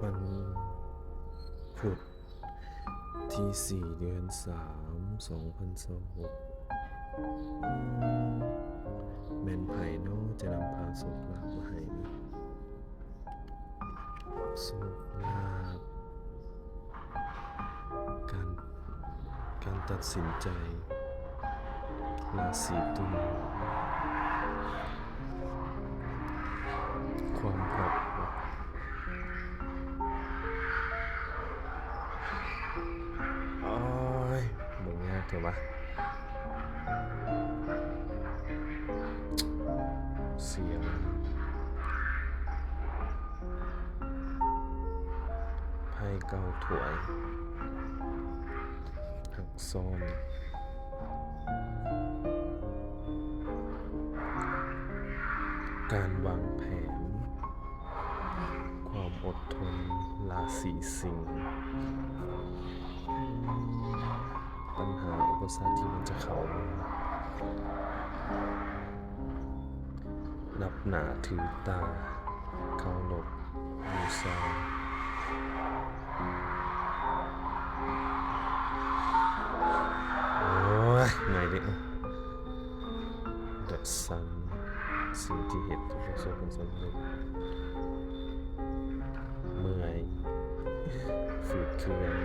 ວັນພຸດທີສີ່ ເດືອນສາມ ສອງພັນຊາວຫົກ ອືມ ແມ່ນໃຜເນາະ ຈະນຳພາໂຊກລາບມາໃຫ້? ໂຊກລາບ ການ ການຕັດສິນໃຈ ລາສີຕຸນ ຄວາມຮັກ ໂອ້ຍ ເບິ່ງຍາກແທ້ວະ ສຽງ ໄພ້ເກົ້າຖ້ວຍ ຮັກຊ້ອນ ການວາງແຜນ ຄວາມອົດທົນ ລາສີສິງ ອືມ ບັນຫາອຸປະສັກທີ່ມັນຈະເຂົ້າມາ ນັບໜ້າຖືຕາ ເຄົາລົບບູຊາ ໂອ້ຍ ເມື່ອຍເດ້ ດັດສັນ ສິ່ງທີ່ເຮັດ ປະສົບຜົນສຳເລັດ ເມື່ອຍ ຝືດເຄືອງ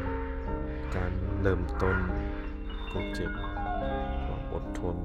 ການເລີ່ມຕົ້ນໂປຣເຈັກ ຄວາມອົດທົນ